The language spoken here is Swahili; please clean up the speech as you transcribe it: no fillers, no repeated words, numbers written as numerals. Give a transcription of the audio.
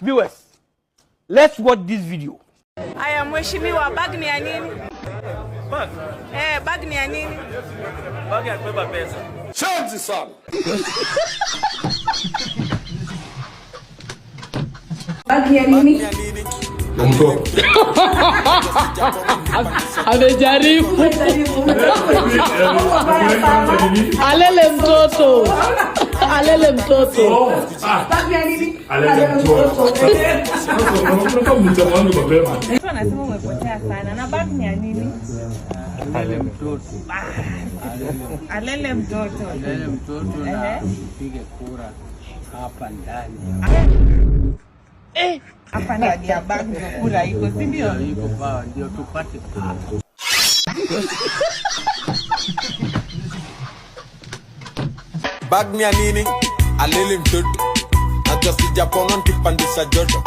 Viewers, let's watch this video. Aya, mheshimiwa, bag ni ya nini? Bag. Eh, bag ni ya nini? Bag ya kubeba pesa. Shenzi sana. Bag ya nini? Na mtoto. Amejaribu. Alele mtoto, alele mtoto. Bag ya nini? Alele mtoto. Sasa mtama wangu mapema. Mtu anasema umepotea sana. Na bag ni ya nini? Alele mtoto. Alele mtoto. Alele mtoto na Ehe. upige kura hapa ndani. Hapa ndani ya bag ndio kura iko, si ndio? Ndio iko pawa, ndio tupate kura. Bag ni ya nini? Alele mtoto. Najua sijapona nikipandisha joto.